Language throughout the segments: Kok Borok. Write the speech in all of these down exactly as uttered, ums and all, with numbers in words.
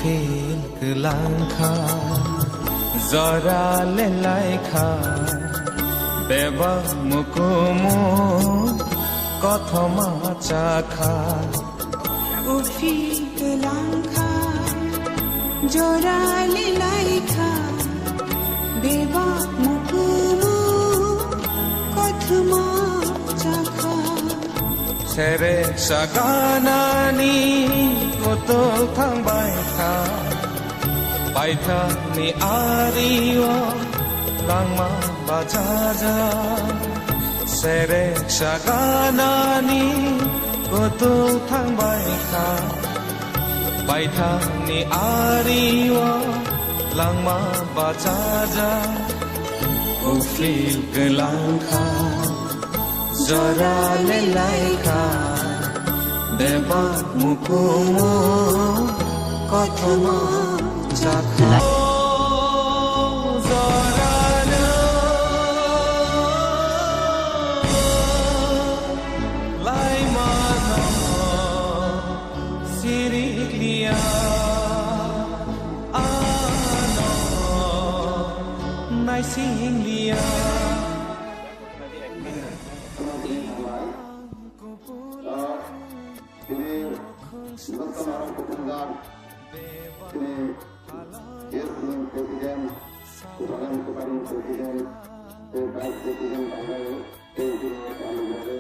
Phil kwlangkha, jora lelaikha, bebak mukumu kothoma chakha. Uphil kwlangkha, jora lelaikha, bebak mukumu kothoma chakha. Serek saganani kothok thangbai kha, paithakni ario langma bachaja. Serek saganani kothok thangbai kha, paithakni ario langma bachaja. Uphil kwlangkha, jora lelaikha, bebak mukumu kothoma chakha. Jorano laimano sirikliya, ano naisingliya. Tini Dr. Marok Kutumdar, tini S D M President, Upagan Kupagan President, tei Vice President tongo, tei tini Rani Bhai,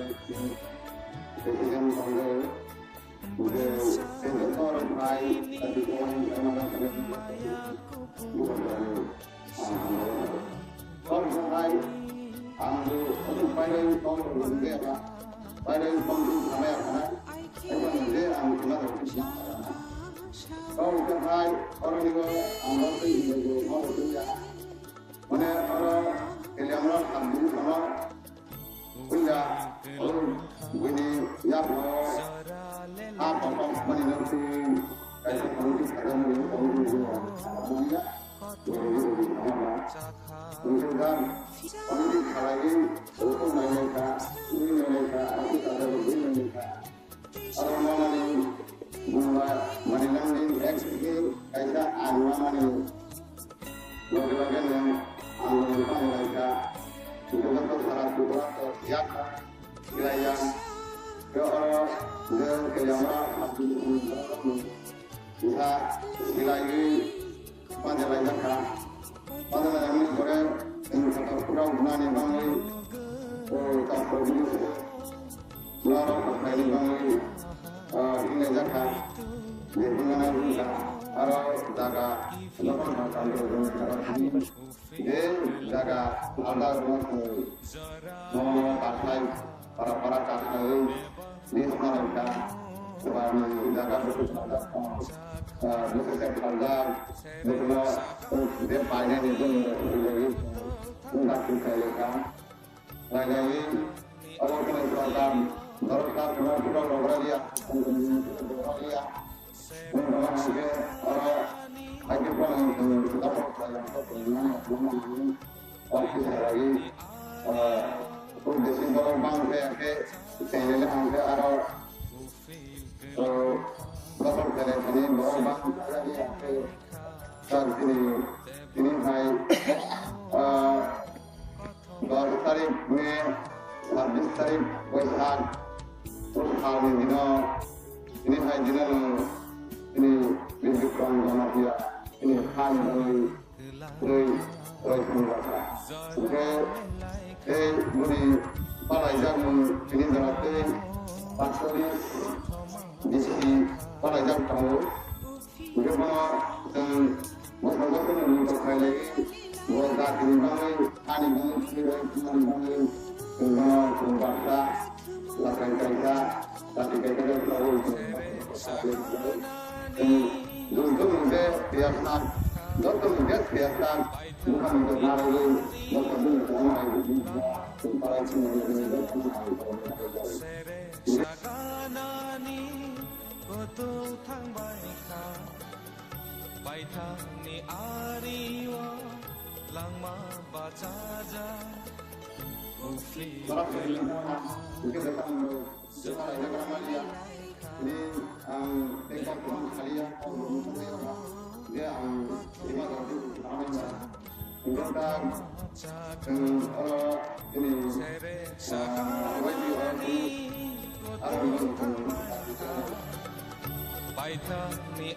President tongo, tei tei joto rok bai, tei tini Rani Bhai, Kok sanai, ang bo otu pailai tong rwgwi ya kha. Pailai tong rwgwi thanai ya kha. Ebo ni je ang khna rwgwi thanai ya kha. Kok sanai, oro ni bo ang bo twi hinwi bo ma bo twi ya. Mane oro keliamra khamdi sama. Puila, oro buini yakno ha kotor mani nang twi kaisa committee khajakmani committee ni buini ya. Buini buini khamama. Buini dan committee khalaiwi rukun nailai kha, ui nailai kha, ati kajak ui nailai kha. Aro manani buma mani nangni executive kaisa ang manani loge loge no ang no tamo lai kha. Joto sara kubra to yak khlai ya. Yo oro je khlai ya ma ha tu ni sa khlai wi. Panjalaijak kha. Panjalaijak ni pore chwng khatar pura unani bagwi, o, chapter ni norok khaini bagwi, ah, hinlaijak kha. Je hinana wngkha aro jaga, je jaga alda rwma thangwi, nono kathai, para para kathai, Lis malai kha, swbangni jaga buku sajak tong, ah, buku se khaljak, bukuno, ah, je painani jwng rok rwgwi wngkha, khlailai kha. Khlailaiwi, obo kwnwi program, borok ta kwma borok rok rwliya, rwliya. Wngkha hwnkhe, oro, haikhe phano, ah, office rwgwi, ah, kok besi borok bang khe, khe, channel hwnkhe aro, ah, double channel sini borok bang khe, khe, sir, tini, tini hai, ah, dos tarik May, sabbish tarik Boishakh, o salni dino, tini hai dino no, tini Bikram Jamatia, tini hai, Tei, tei, tei, tei, bini palaijakmung tini jora tei paanchchallis bisi palaijak tongo. Hingke bono chwng bosong bosong ni mung tong khlai lai, bo jatini bagwi, hani bagwi, tini bagwi, chwng bono chwng baksa, lakai kaisa, Joto mungke tiyasan, joto mungke tiyasan, bukan untuk naroi, joto mungke tiyasan. Saganani koto thangbai kha, paithakni ario langma bachaja. Ufri. Ini ang tengkol kurang kali ya. Chwng oro chini, ah, Y B O ni, ah, Paithakni